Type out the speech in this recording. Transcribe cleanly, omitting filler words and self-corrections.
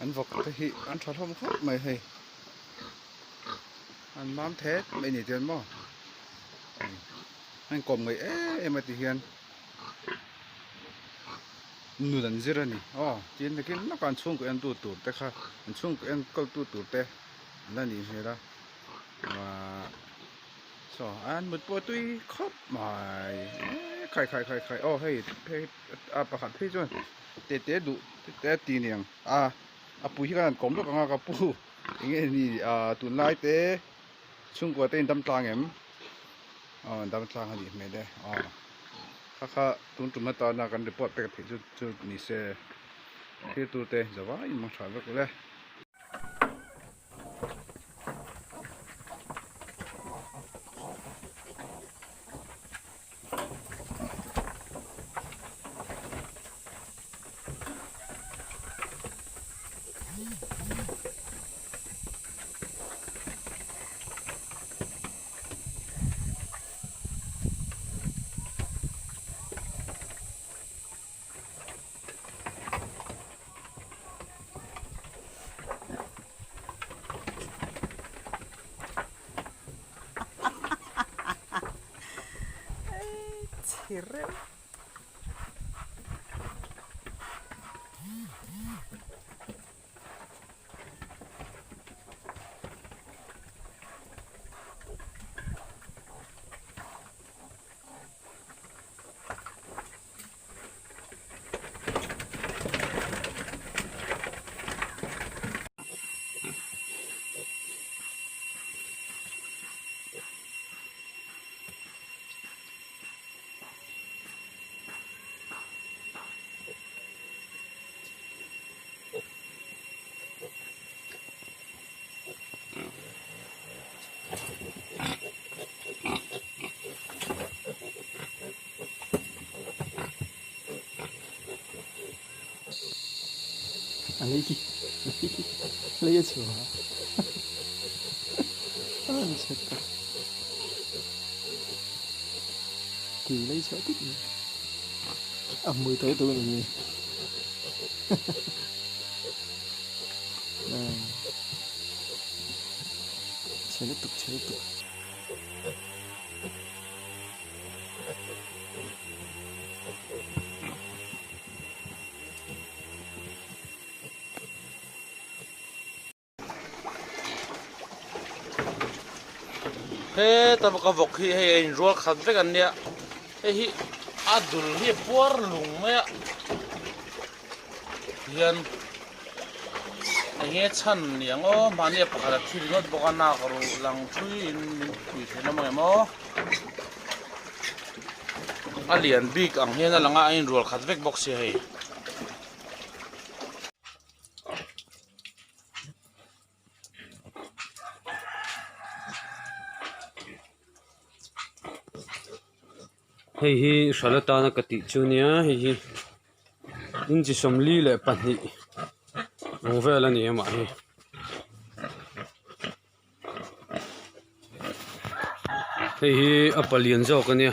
An vawk te hi an tha hlawm khawp mai hei an mam thet mai ni chuan maw a inkawm ngaih em em a ti hian nun an zir a ni aw tin takin lawkah an chhungkaw entu tur te kha an chhungkaw enkawl tu tur te an la nih hmel a ahh saw an mut pawh tui khawp mai khai khai khai khai aw hei hei a pakhat phei chuan teh teh duh te a ti niang a a pui hi khan an kawm lawk ang a ka pu eng nge ni ah tunlai te chhungkua te in dam tlang em aw an dam tlang a nih hmel e aw kha kha tun tum atana kan report pek theih chu chu ni se thlir tur te zavai in mang tha vek ule. A lei hi lei a chhuah a a ni chhet ta tui lei chhuah tit mai a hmui tawih tawh a ni chhe lutuk chhe lutuk. Heta ka vawk hi hei a inrual khat vek an nia hei hi a dul hi a puar lung mai a hian enge chhan ni ang aw mahni a pakhat a thi ringawt bawk a nak ruh lang thui in min pui theih lam ang em aw a lian bik ang hian a lang a a inrual khat vek bawk sia hei. Hei hi hralh atana ka tih chu nia hei hi inchi 42 ang vel a ni amah hi. Hei hi a palian zawk a nia.